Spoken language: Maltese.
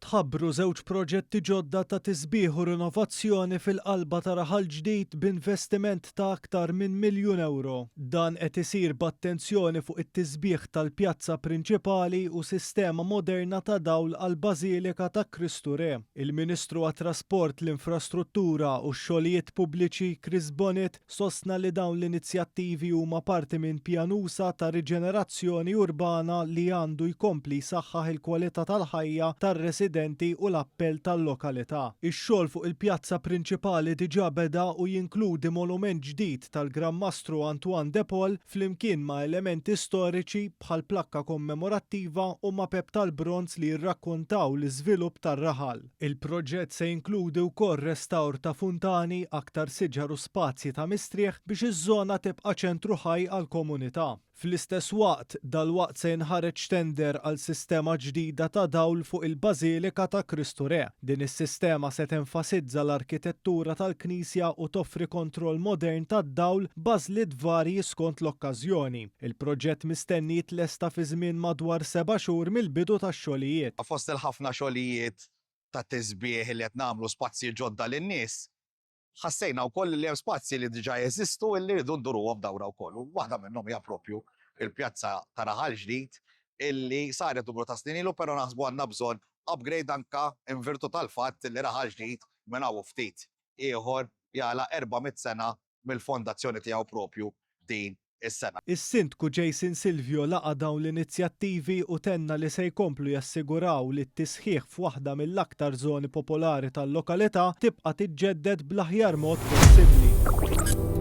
Tħabbru żewġ proġetti ġodda ta' tisbiħ u rinovazzjoni fil-qalba ta' Raħal Ġdid b'investiment ta' aktar minn miljun ewro. Dan qed isir b'attenzjoni fuq it-tisbiħ tal-pjazza prinċipali u sistema moderna ta' dawl għall-Bażilika ta' Kristu Re. Il-Ministru għat-Trasport, l-Infrastruttura u x-Xogħlijiet Pubbliċi Chris Bonett Sostna li dawn l-inizjattivi huma parti minn pjan usa' ta' riġenerazzjoni urbana li għandu jkompli jsaħħaħ il-kwalità tal-ħajja tar-residenti u l-appell tal-lokalità. Ix-xogħol fuq il-pjazza prinċipali diġà beda u jinkludi monument ġdid tal-Gran Mastru Antoine de Paul flimkien ma' elementi storiċi bħal plakka kommemorattiva u mapep tal-bronż li jirrakkontaw l-iżvilupp tar-raħal. Il-proġett se jinkludi wkoll restawr ta' funtani, aktar siġar u spazji ta' mistrieħ biex iż-żona tibqa' ċentru ħaj għall-komunità. Fl-istess waqt, dalwaqt se jinħareġ tender għal sistema ġdida ta' dawl fuq il-Bażilika ta' Kristu Re. Din is-sistema se tenfasizza l-arkitettura tal-knisja u toffri kontroll modern tad-dawl b'għażliet varji skont l-okkażjoni. Il-proġett mistenni jitlesta fi żmien madwar seba' xhur mill-bidu tax-xogħlijiet. Fost il-ħafna xogħlijiet ta' tisbiħ li qed nagħmlu spazji ġodda lin-nies, ħassejna wkoll li hemm spazji li diġà jeżistu illi rridu nduruhom dawra wkoll. U waħda minnhom hija propju l-pjazza ta' Raħal Ġdid illi saret numru ta' snin ilu però naħsbu għandna bżonn upgrade anke in virtù tal-fatt li Raħal Ġdid minn hawn u ftit ieħor jagħlaq 400 sena mill-fondazzjoni tiegħu propju din is-sena. Is-Sindku Jason Silvio laqa' dawn l-inizjattivi u tenna li se jkomplu jassiguraw li t-tisħiħ f'waħda mill-aktar żoni popolari tal-lokalità tibqa' tiġġedded bl-aħjar mod possibbli.